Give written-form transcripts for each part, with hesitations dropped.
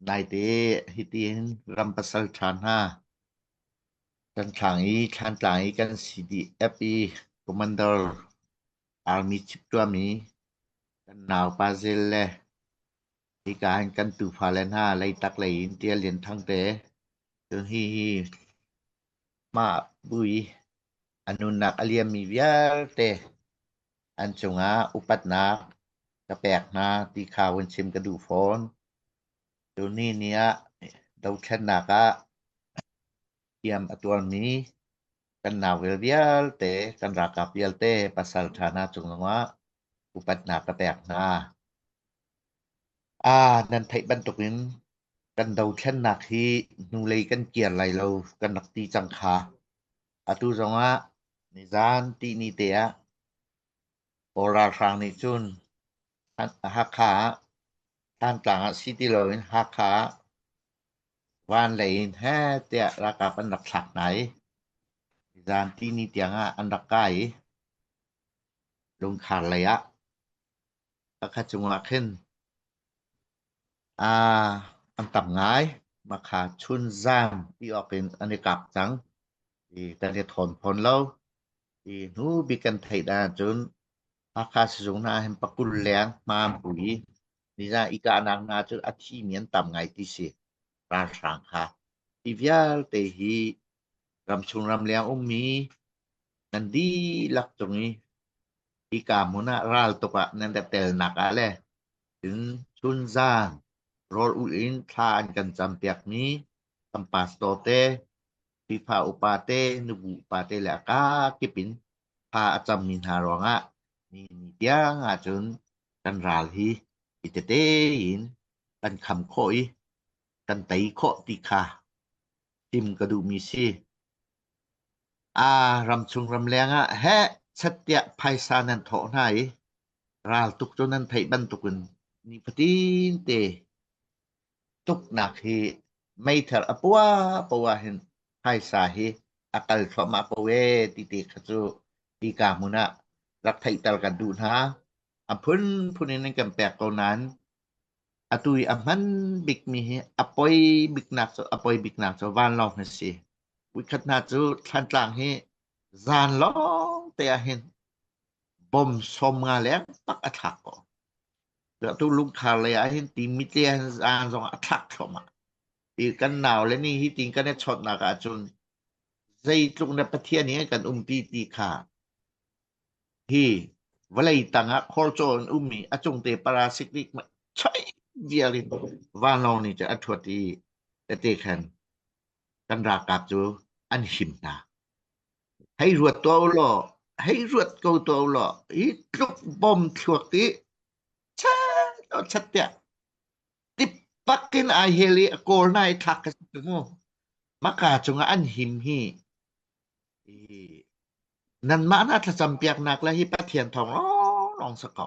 Naite hitihin ram pasal ṭha hna kan i Thlantlang i kan CDF i Commander Army Chief ṭuami kan naupa Zel le hika hin kan tufale hna Leitak lei in Ṭial Lian Thang te cun hihi mah bu i a nunnak a liammi vialte an cungah upatnak ka pek hna ti kha hun chim ka duh fawn. Tuni ni ah dothlennak ah hliam a tuarmi kan nauvel vialte, kan ralkap vialte pasal ṭha hna cung zongah upatnak ka pek hna. Ah, nan theih bantukin kan dothlennak hi hnulei kan kir lai lo kan rak ti cang kha. Atu zongah nizan tihni te ah Kawl ralhrang nih cun Hakha ah Thantlang ah si ti loin Hakha ah van lei in heh tiah ralkap an rak thlak hna i nizan tihni tiang ah an rak kai i lungkhar lei ah pakhat cungah khin an tam ngai. Makha chunzan ti awk in an i kap cang i kan i thawn fawn lo. Hi hnu bik kan theih dan ahcun Hakha sizung hna hin pakul leng hma an pu i nizan i kahnak hna cu a thimi an tam ngai ti si. Ralhrang kha. Hi vialte hi ramchung ramleng ummi nan dihlak cung i hika hmun ah raltuk ah nan rak telnak ah le cun chunzan rawl ulh in thla an kan campiakmi kan pastor te, Khrihfa upa te, nubu upa te le a kakip in thla a cammi hna ruangah ni ni tiang ahcun kan ral hi i tete in kan kham khawh i kan tei khawh ti kha chim ka duhmi si. Aa ramchung ramleng ah heh chat tiah phaisa nan thawh hna i raltuk cu nan theih bantukin nifatin te tuknak hi meithal a puah poah hin phaisa hi a kal thluahmah ko ee ti te kha cu hika hmun ah rak theihter kan duh hna. A phunphun in an kan pek ko nain atu i a hman bikmi hi a poi biknak cu a poi biknak cu vanlawng hi si. Voikhat hna cu Thlantlang hi zan lawng te ah hin bom 50 leng tak a thlak ko. Tu lungkhar lei ah hin ti mitle hin zan zong a thlak thluahmah. Ti kan nau le ni hi tin kan i chawnhnak ahcun zeitluk na Pathian hi kan umpi ti kha hi vawlei tangah khorcaw in ummi a cungte parasik nih choi vial in vanlawng nih cun a ṭhuat i tete khan kan ralkap cu an him hna. Hei ruat tuah u law, hei ruat ko tuah u law, hi tluk bom thluak i chat chat tiah tipak in ai hel i a kawl na i thlak ka si mu. Maka cungah an him hi nanmah na thlacam piaknak le hi Pathian thawng lawnglawng sa ko.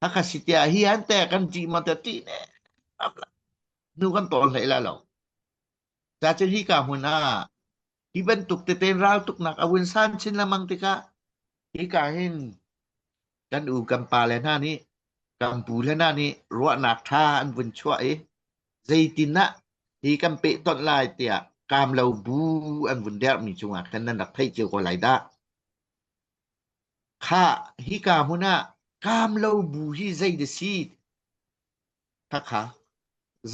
Hakha si tiah hi an te kan ṭih ma te ṭih ne. Nu kan tawl hlei la lo. Ca cu hi ka hmun ah hi bantuk tete raltuknak a vun san chin lengmang tikah hika hin kan u kan pa le hna nih kan pu le hna nih ruahnak ṭha an vun chuah i zeitin ah hi kan pehtonh lai tiah kaam lo bu an vun derhmi cungah khan nan rak theih cio ko lai dah. Khah hika hmun ah kaam lo bu hi zei da si? Khakha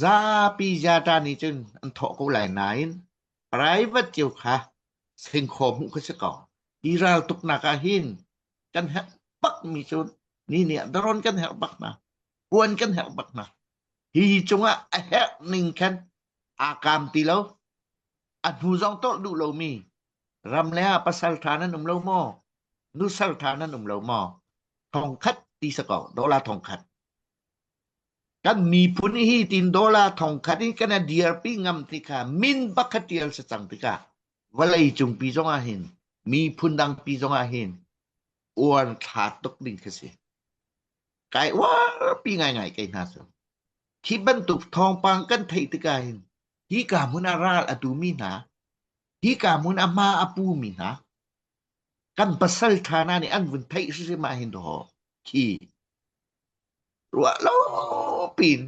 zapi jata nih cun an thawh ko lai nain private cio kha singkhaw hmuh kha si ko. Hi raltuknak ah hin kan herh bak mi cu ni nih ah daron kan herh bak hna. Puan kan herh bak hna. Hi cungah a herh ning khan aa kaam ti lo. A hnu zong tolh duh lomi ram le ah pasal ṭha nan um lo maw? Nusal ṭha nan um lo maw? Thong khat ti sa ko, dollar thong khat. Kan miphun hi tin dollar thong khat in kan dirpi ngam tikha min bak kha ṭial si cang tikah vawlei cungpi zong ah hin miphun dangpi zong ah hin uan thla tuk ding khi si. Kai uarpi ngaingai kei hna cu. Khi bantuk thawngpang kan theih tikah hin hika hmun ah ral a tumi hna, hika hmun ah hma a pumi hna, kan pasal ṭha hna nih an vun theih hrimhrim ah hin dawh khi ruah lo pin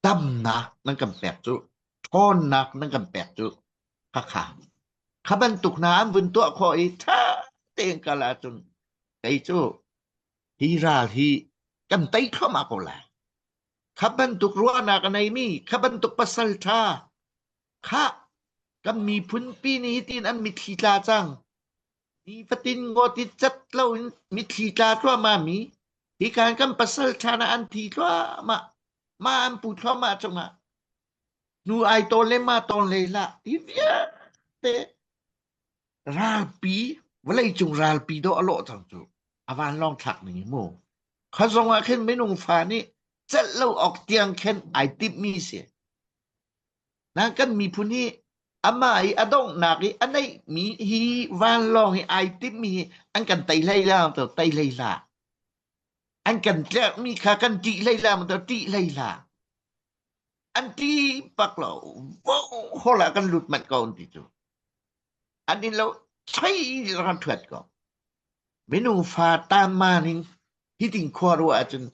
Damnak nan kan pek cu, ṭhawnnak nan kan pek cu, khakha. Kha bantuk hna an vun tuah khawh i ṭha tein kal ahcun kei cu hi ral hi kan tei thluahmah ko lai. Kha bantuk ruahnak a neimi, kha bantuk pasal ṭha, kha kan miphunpi nih hitin an mitthli tla cang. Nifatin ngawt i cat loin mitthli tla thluahmah mi, hi kan kan pasal ṭha na an thi thluahmah, mah an pu thluahmah cungah hnu ai tawn le ma tawn hlei hlah hi vialte ralpi vawleicung ralpi dawh a lawh cang cu a vanlawng thlak ning hi mu kha zong ah khin minung fa nih celh lo awk tiang khin ai timhmi si na kan miphun hi amah i a donghnak i a neihmi hi vanlawng hi ai timhmi hi an kan tei hlei la to tei hlei hlah an kan tlerhmi kha kan ṭih hlei la to ṭih hlei hlah an ti bak lo hall ah kan lut manh ko an ti cu an in lo choi ran thuat ko minung fa tan ma ning hitin khua ruah ahcun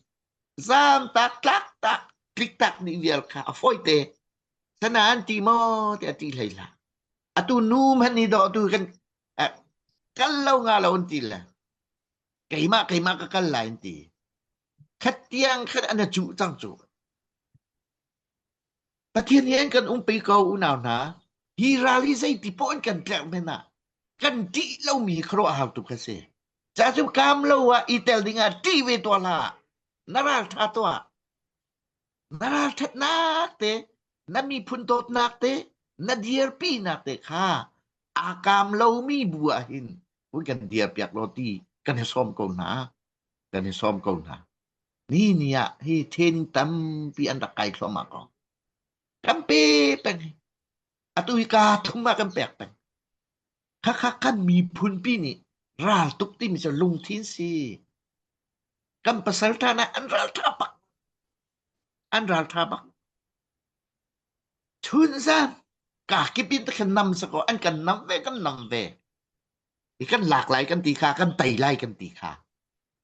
zam tak tlak tak tlik tak ni vial kha a foi te sana an ti maw ti a ti hlei la atu nu man ni do tu kan kal lo nga lo an ti le keimah keimah ka kal lai an ti khat tiang khat an a cuh cang cu Pathian he an kan umpi ko unau hna. Hi ral hi zeiti poh an kan tlerh men ah kan ṭih lomi hi khuaruah hau tuk a si. Ca cu kaam lo ah i tel ding ah ṭih ve tuah hlah. Na ral ṭha tuah. Na ral ṭhatnak te, na miphun dawtnak te, na dirpinak te kha aa kaam lomi bu ah hin hun kan dirpiak law ti kan i sawm ko hna. Kan i sawm ko hna. Ni ni ah hi training tampi an rak kai thluahmah ko. Kan pe peng hi. Atu hi kaa thum ah kan pek peng. Khakha kan miphunpi nih ral tuk timi cu lungthin si. Kan pasal ṭha na an ral ṭha bak. An ral ṭha bak. Chun zan ka kip in khan nam sako an kan nam ve kan nam ve. I kan lak lai kan ti kha kan tei lai kan ti kha.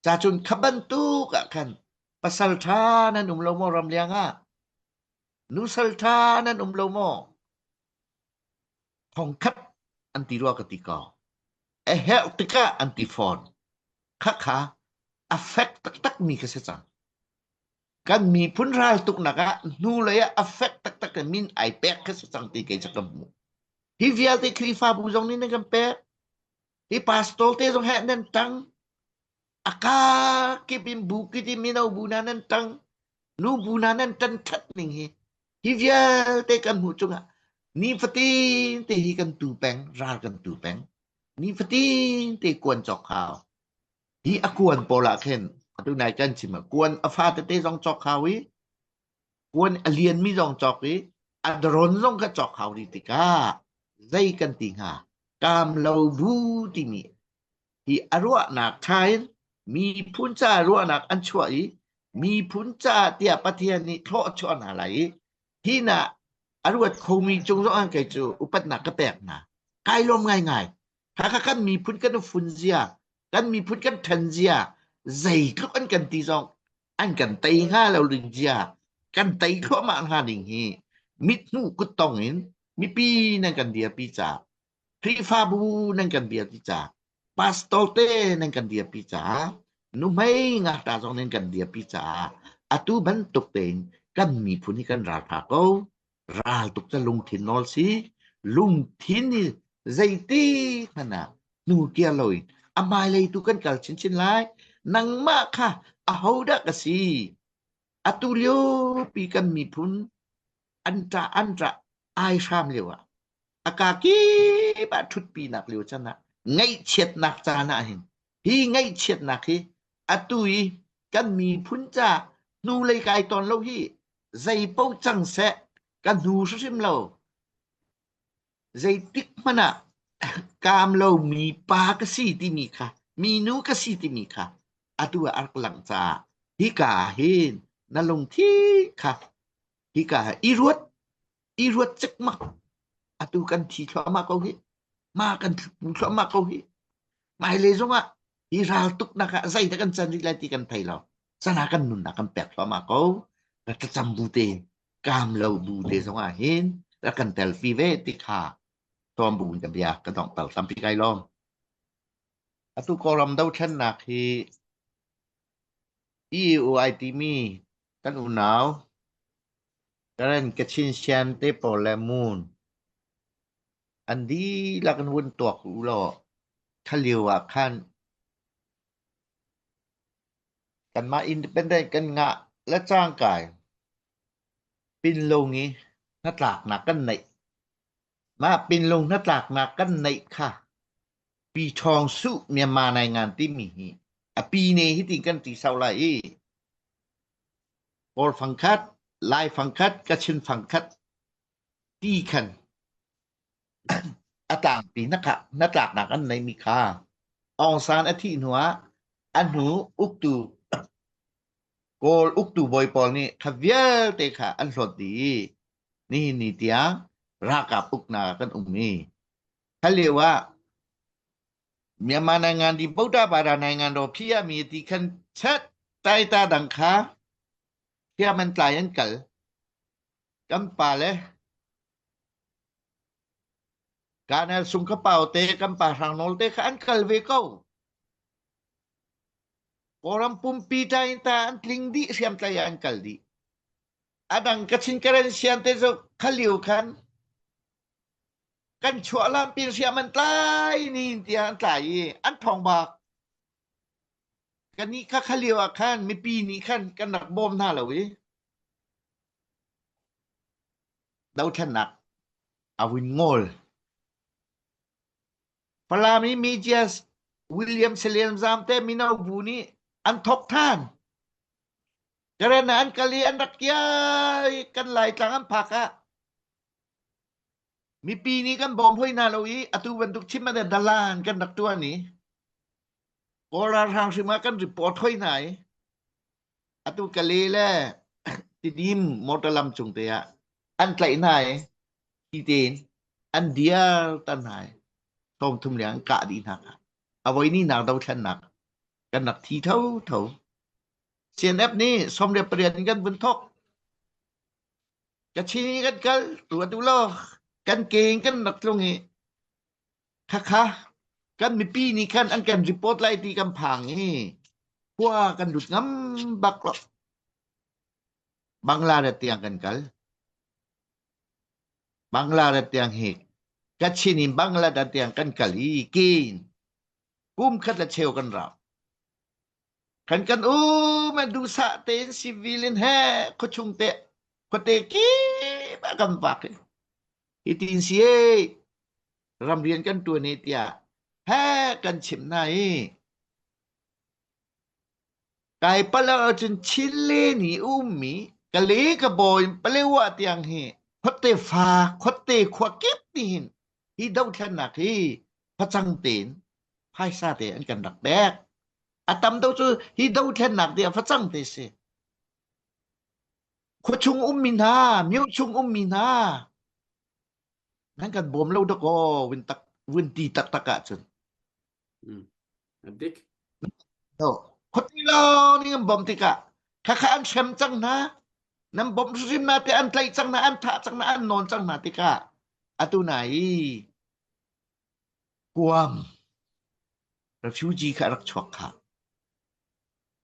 Ca cun kha bantuk ah khan pasal ṭha nan um lo maw ramliang ah? Nusal ṭha nan um lo maw? Thongkhat an ti rua ka ti ko. A herh tikah an ti fawn. Khakha a fek taktak mi kha si cang. Kan miphun ral tuknak ah hnulei ah a fek taktak in min ai pek kha si cang ti kei cu ka hmuh. Hi vialte Khrihfabu zong nih nan kan pek. Hi pastor te zong he nan ṭang. A kakip in bu kip in mino bu hna nan ṭang. Nu bu hna nan ṭan ṭhat ning hi. Hi vialte kan hmuh cungah nifatin te hi kan tu peng, ral kan tu peng. Nifatin te kuan cawk hau. Hi a kuan pawl ah khin atu nai kan chim ah kuan a fa tete zong cawk hau i kuan a lianmi zong cawk i a dron zong kha cawk hau rih tikah zei kan ti hnga kaam lo bu timi hi a ruahnak ṭha in miphun ca ruahnak an chuah i miphun ca tiah Pathian nih thlawh a chuah hna lai i hi na a ruat khomi cung zong ah kei cu upatnak ka pek hna kai lawm ngaingai Hakha kan miphun kan fun zia kan miphun kan ṭhan zia zeitluk an kan ti zong an kan tei hnga lo ding zia kan tei thluahmah hnga ding hi mithmuh kuttong in mipi nan kan dirpi ca Khrihfabu nan kan dirpi ca pastor te nan kan dirpi ca nuhmei ngakṭah zong nan kan dirpi caah atu bantuk tein kan miphun hi kan ralṭha ko ral tuk ca lungthin nawl si lungthin hi zeiti hmanh ah hnu kir loin a hmailei tu kan kal chinchin lai nangmah kha ahodah ka si atu lio pi kan miphun an ṭah an ṭah ai hram lio ah a ka kip ah ṭhutpinak lio can ah ngaihchiatnak caan ah hin hi ngaihchiatnak hi atu i kan miphun ca hnulei kai tawn lo hi zei paoh cang seh ka hnu hrimhrim lo zeitik hmanh ah kaam lomi pa ka si timi kha minu ka si timi kha atu ah a rak langh caah hika ah hin na lungthi kha hika ah i ruat i ruat cikmak atu kan thi thluahmah ko hi ma kan pu thluahmah ko hi hmailei zongah hi ral tuknak ah zeidah kan can rih lai ti kan thei lo sana kan nunnak kan pek thluahmah ko ka thlacam bu tein. Kaam lo bu te zong ah hin rak kan telpi ve ti kha tuam bu in ka bia ka donghter tampi kai lawm. Atu Kawlram dothlennak hi EU ai timi kan unau Karen Kachin Shan te pawl le Moon an dihlak in vun tuak u law thalio ah khan kanmah independent kan ngah le cangkai pinlung i hnatlaknak kan neih. Mah pinlung hnatlaknak kan neih kha Pi Ṭhawng Suh Myanmar nai ngan timi hi a pi ne hi tin kan ti sau lai i Kawl fangkhat, Lai fangkhat, Kachin fangkhat ti khan a tlangpi hnatlaknak an neihmi kha Aung San a thih hnuah a hnu uktu Kawl uktu bawi pawl nih kha vialte kha an hlawt dih i nihin ni tiang ralkap uknak ah kan um i kha lio ah Myanmar nangan di Boda Bada nangan ro phiya mi ti khan chat tai ta dang kha hriam an tlai an kal kan pa le Kanel sung ka pau te kan pa hrang nawl te kha an kal ve ko. Kawlram pumpi ta in ta an tling dih hriam tlai ah an kal dih. Adang Kachin Karen sian te cu khaliu khan kan chuah lampi hriam an tlai ni tiah an tlai i an thong bak. Kan nih kha khalio ah khan mipi nih khan kan rak bawm hna lo i dothlennak a vun ngol. Falam i Mijias William Salian Zam te mino bu nih an thok than. Karen ah an kal i an rak kiai kan Laitlang an phak ah mipi nih kan bawm hoi hna lo i atu bantuk chim ah dalan kan rak tuan i Kawl ralhrang hrim ah kan report hoi hna i atu Kale le Tidim motor lam cung te ah an tlaih hna i hi tein an diar tan hna i 30 leng an kah dih hna kha. A voi ni nak dothlennak kan rak thi tho tho. CNF nih 18 in kan vun thok. Kachin in kan kal tu atu lo kan ke in kan rak tlung i khakha kan mipi nih khan an kan report lai ti kan phang i khua kan lut ngam bak lo. Bangladesh tiang kan kal. Bangladesh tiang hi Kachin in Bangladesh tiang kan kal i kin kum khat le cheu kan rau. Kan kan um duhsah tein civil in he khuachung te khuate kip ah kan vak i hitin si e ramrian kan tuan i tiah he kan chimh hna i Kai palo ahcun Chile nih ummi Kale ka bawi in Palewa tiang hi khuate fa khuate khua kip nih hin hi dothlennak hi facang tein phaisa te an kan rak pek. A tam deuh cu hi dothlennak te ah facang te si. Khuachung ummi hna, myo chung ummi hna, nan kan bawm lo dakaw vun tak vun ti taktak ahcun. Mm. A dik. No. Khuati lawng nih an bawmh tikah khakha an hrem cang hna. Nan bawmh hrim hna te an tlaih cang hna, an thah cang hna, an nawn cang hna tikah atu na i kuam refugee kha rak chuak kha.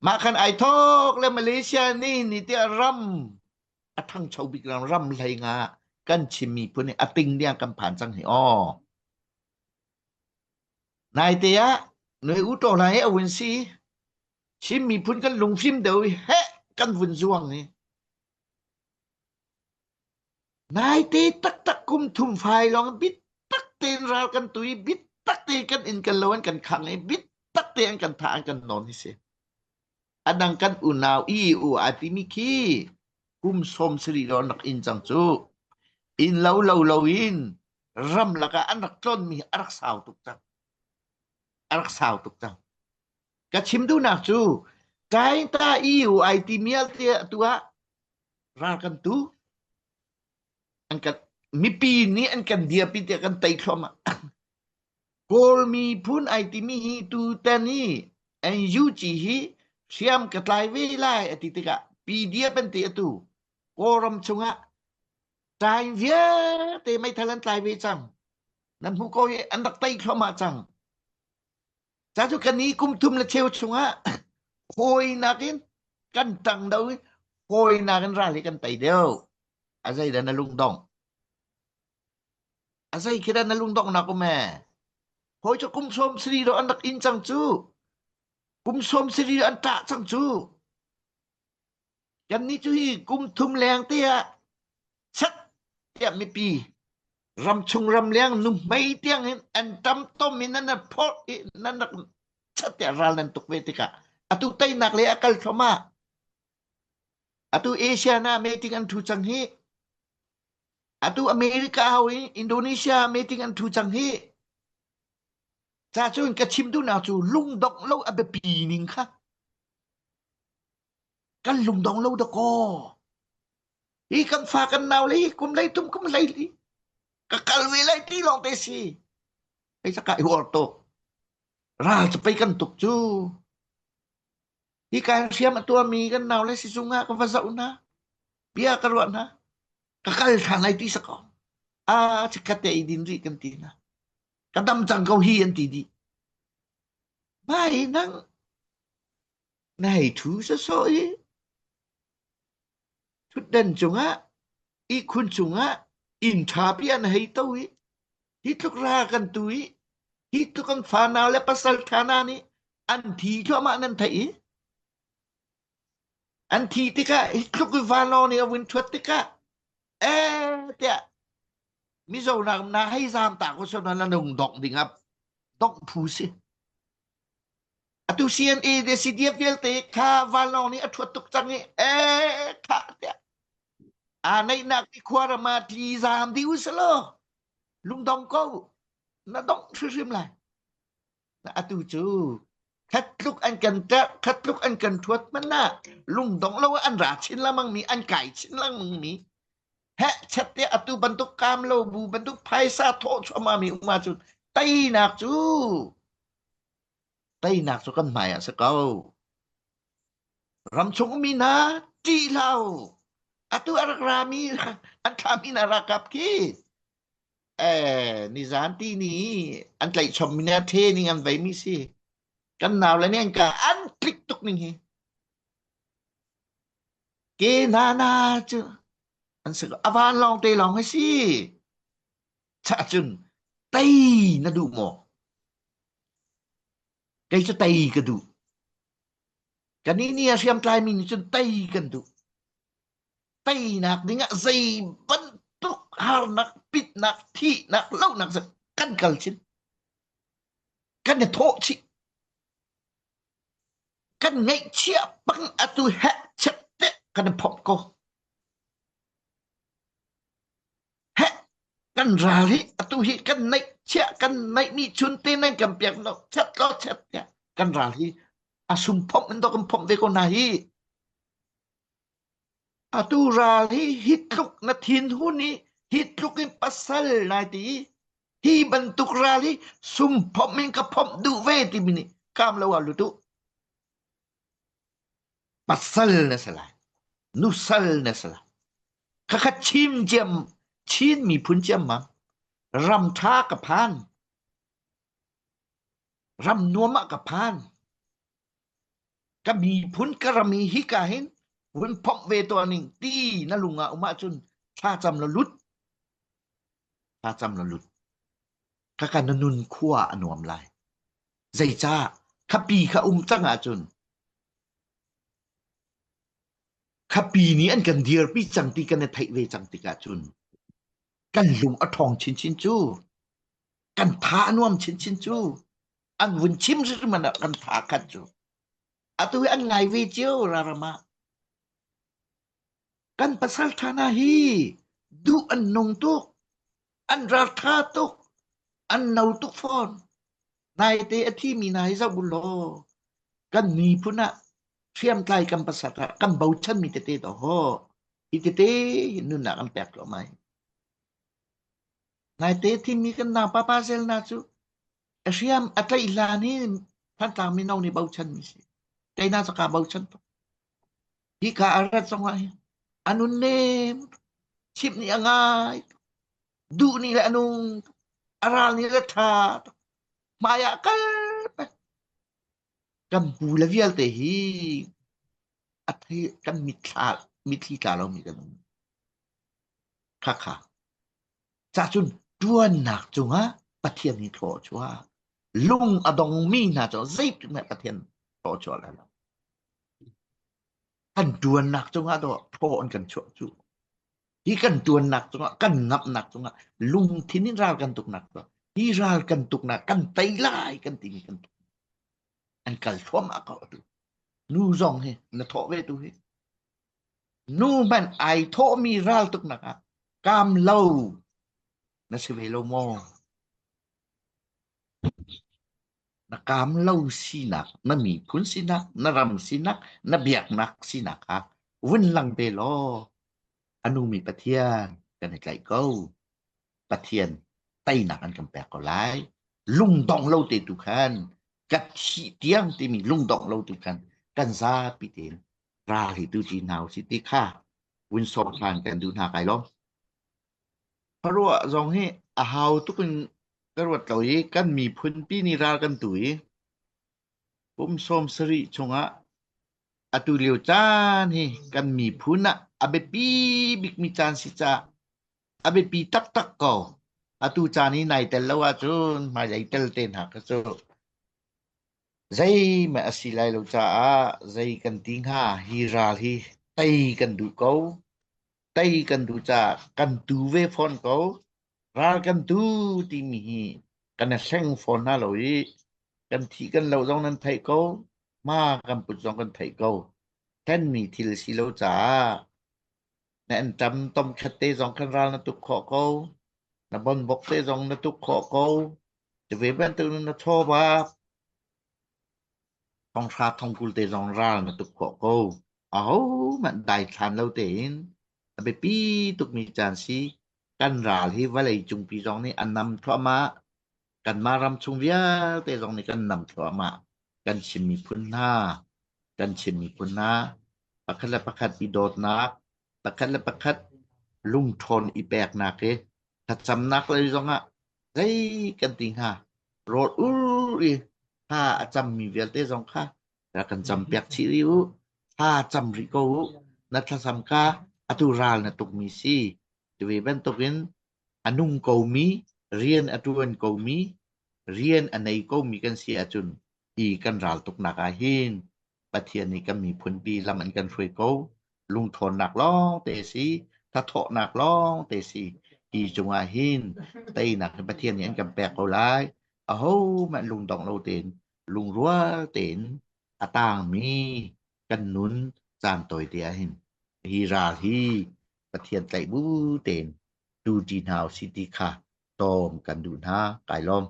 Mah khan ai thok le Malaysia nih ni tiah ram a thangcho bik ram ram hlei nga kan Chin miphun hi a ting diang kan phan cang hi aw. Naite ah Noi U Taw Hla he a vun si. Chin miphun kan lungfim deuh i heh kan vun zuang i. Naite taktak kum thum fai lawng bitak tein ral kan tu i bitak tein kan inn kan lo an kan khang i bitak tein an kan thah an kan nawn hi si. A dang kan unau i u a timi khi kum 70 lawng rak in cang cu. Inn lo lo lo in ram lakah an rak tlonmi a rak sau tuk cang. A rak sau tuk cang. Ka chim duhnak cu Taingta EU ai ti mial te atu ah ral kan tu an kan mipi nih an kan dirpi tiah kan tei thluahmah. Kawl miphun ai timi hi tutan hi NUG hi hriam ka tlai ve lai a ti tikah PDF an ti atu. Kawlram chungah ṭaing vialte meithal an tlai ve cang. Nan hmuh ko hi an rak tei thluahmah cang. Ca cu kan i kum thum le cheu chungah hawinak in kan ṭang do i hawinak in ral hi kan tei deuh. A zei dah na lungdong? A zei khi dah na lungdonghnak um ee? Hawi cu kum sawm sari do an rak in cang cu. Kum sawm sari an ṭah cang cu. Kannih cu hi kum thum leng te ah chat tiah mipi ramchung ramleng nuhmei tiang in an ṭam tom in nan rak phorh i nan rak chat tiah ral nan tuk ve tikah atu teinak le a kal thluahmah. Atu Asia na meeting an ṭhu cang hi. Atu America ho in Indonesia meeting an ṭhu cang hi. Ca cun ka chim duhnak cu lungdongh lo a biapi ning kha. Kan lungdong lo dakaw. Hi kan fa kan nau le hi kum lei tum kum lei li. Ka kal ve lai ti lawng te si. Hei saka i uar tuk. Ral cu pei kan tuk cu. Hi ka hriam a tuami kan nau le sizung ah ka va zoh hna. Bia ka ruah hna. Ka kal ṭhan lai ti sakaw. Ah, chikkhat te i din rih kan ti hna. Ka dam cang ko hi an ti dih. Mai nang na hei ṭhu sawsawh i ṭhutdan cungah ihkhun cungah inn ṭhapi an hei to i hi tluk ra kan tu i hi tluk an fanau le pasal ṭha hna nih an thi thluahmah nan theih i an thi tikah hi tluk i vanlawng nih a vun ṭhuat tikah eh tiah Mizo nak na hei zaam ta ko sona na nung dongh ding ah dongh phu si. Atu CNA le CDF vialte kha vanlawng nih a ṭhuat tuk cang i ee kha tiah aa neihnak ti khua ram ah tli zaam dih u selaw lungdong ko na dongh hrimhrim lai. Atu cu khat tluk an kan ṭerh khat tluk an kan ṭhuat hmanh ah lungdong lo an ra chin lengmang mi an kai chin lengmang mi heh chet te atu bantuk kaam lo bu bantuk phaisa thawh chuahmah mi um ahcun teinak cu Teinak cu kan hmai ah si ko. Ramchung ummi hna ṭih hlah u. Atu a rak rami an thlahmi hna ralkap khi eh nizan ti ni an tlaihchom mi nih a the ning an veimi si. Kan nau le nih an ka an tlik tuk ning hi. Ke na na cu an si ko. A van lawng te lawng hi si. Chah cun tei na duh maw? Kei cu tei ka duh. Kannih nih a hriamtlaimi nih cun tei kan duh. Teinak dingah zei bantuk harnak, pitnak, thihnak, lohnak zong kan kal chin. Kan i thawh chih. Kan ngaihchiah bang atu heh chet te kan i phomh ko. Heh, kan ral hi atu hi kan neih chiah kan neihmi chun te nan kan piak lo chet lo chet tiah kan ral hi a sum phomh in do kan phomh ve ko hna hi. Atu ral hi hi tluk na thin hun i hi tluk in pasal nai ti i hi bantuk ral hi sum phomh in ka phomh duh ve timi nih kam lo ah lutu. Pasal na si lai. Nusal na si lai. Khakha chim ciam Chin miphun ciammam ram ṭha ka phan. Ram nuam ah ka phan. Ka miphun ka ram hi hika hin vun phomh ve tuah ning ti na lung ah um ahcun thlacam law lut. Thlacam law lut. Khakha na nun khua a nuam lai. Zeicah khapi kha um cang ahcun khapi nih an kan dirpi cang ti kan i theih ve cang tikah cun kan lung a ṭhawng chinchin cu kan tha a nuam chinchin cu an vun chim hrimhrim ah kan tha khat cu atu hi an ngai ve cio raram ah kan pasal ṭha hna hi duh an nung tuk an ralṭha tuk an no tuk fawn naite a thimi hna hi zoh u law kan miphun ah hriamtlai kan pasal kan bochanmi tete to ho hi tete hi nunnak an pek lo mai naite thimi kan nau papa zel na cu a hriam a tlaih hlan hi Thantlang mino nih bochanmi si keina cu ka bochan tuk hi ka a rat zong ah hin. A nunnem, chimh nih a ngai, duh nih le a nung, a ral nih le ṭha, hmai ah kal peng. Kan pu le vialte hi a thei kan mitthla mitthli tla lomi kan um. Khakha. Cacun ṭuannak cungah Pathian hi thaw a chuah. Lung a dongmi hna cu zeitindah Pathian thaw a chuah lai lo. Kan ṭuannak cungah dawh thaw an kan chuah cu. Hi kan ṭuannak cungah, kan ngamhnak cungah, lungthin in ral kan tuknak cu, hi ral kan tuknak kan tei lai kan timi kan tuk. An kal thluahmah ko atu. Nu zong hi na thawh ve tu hi. Nu hmanh ai thawhmi ral tuknak ah kaam lo na si ve lo maw? Na kaam lo sinak, na miphun sinak, na ram sinak, na biaknak sinak kha vun lang te law a nungmi Pathian kan i tlaih ko. Pathian teinak an kan pek ko lai. Lungdong lo te tu khan ka thih tiang timi lungdong lo tu khan kan zapi tein ral hi tu ti hna usih ti kha vun sawm hlan kan duh hna kai lawm. Khuaruah zong hi a hau tuk in ka ruat lo i kan miphun pi nih ral kan tu i kum 70 chungah atu lio caan hi kan miphun ah a biapi bikmi caan si caah a biapi taktak ko. Atu caan hi nai tel lo ahcun hmailei tel te hna kha cu Zeihmanh a si lai lo caah zei kan ti hnga hi ral hi tei kan duh ko. Tei kan duh caah kan tu ve fawn ko. Ral kan tu timi hi kan i hleng fawn hna lo i kan thih kan loh zong nan theih ko. Hma kan put zong kan theih ko. Hlenmi thil si lo caah na anṭam tomkhat te zong khan ral na tuk khawh ko. Na bonbok te zong na tuk khawh ko. Cu ve bantuk in na chawva thonghra thongkul te zong ral na tuk khawh ko. Ahohmanh daithlan lo tein a biapi tukmi caan si. Kan ral hi vawlei cungpi zong nih a nam thluahmah. Kanmah ram chung vialte zong nih kan nam thluahmah. Kan Chin miphun hna, kan Chin miphun hna, pakhat le pakhat i dawtnak, pakhat le pakhat lungṭhawn i peknak hi thlacamnak lei zongah zei kan ti hnga rawl ur i thla a cammi vialte zong kha rak kan campiak chih rih u thla cam rih ko u na thlacam kha atu ral na tukmi si ti bantukin a nung komi rian a ṭuan komi rian a nei komi kan si ahcun hi kan ral tuknak ah hin Pathian nih kan miphunpi lam an kan hruai ko. Lungthawnnak lawng te si, thathawhnak lawng te si. Hi cungah hin teinak hi Pathian nih an kan pek ko lai. Ahohmanh lungdong lo tein, lungrual tein a tangmi kan nun caan tawi te ah hin hi ral hi Pathian tlaih bu tein tu ṭi hna usih ti kha tawm kan duh hna. Kai lawm.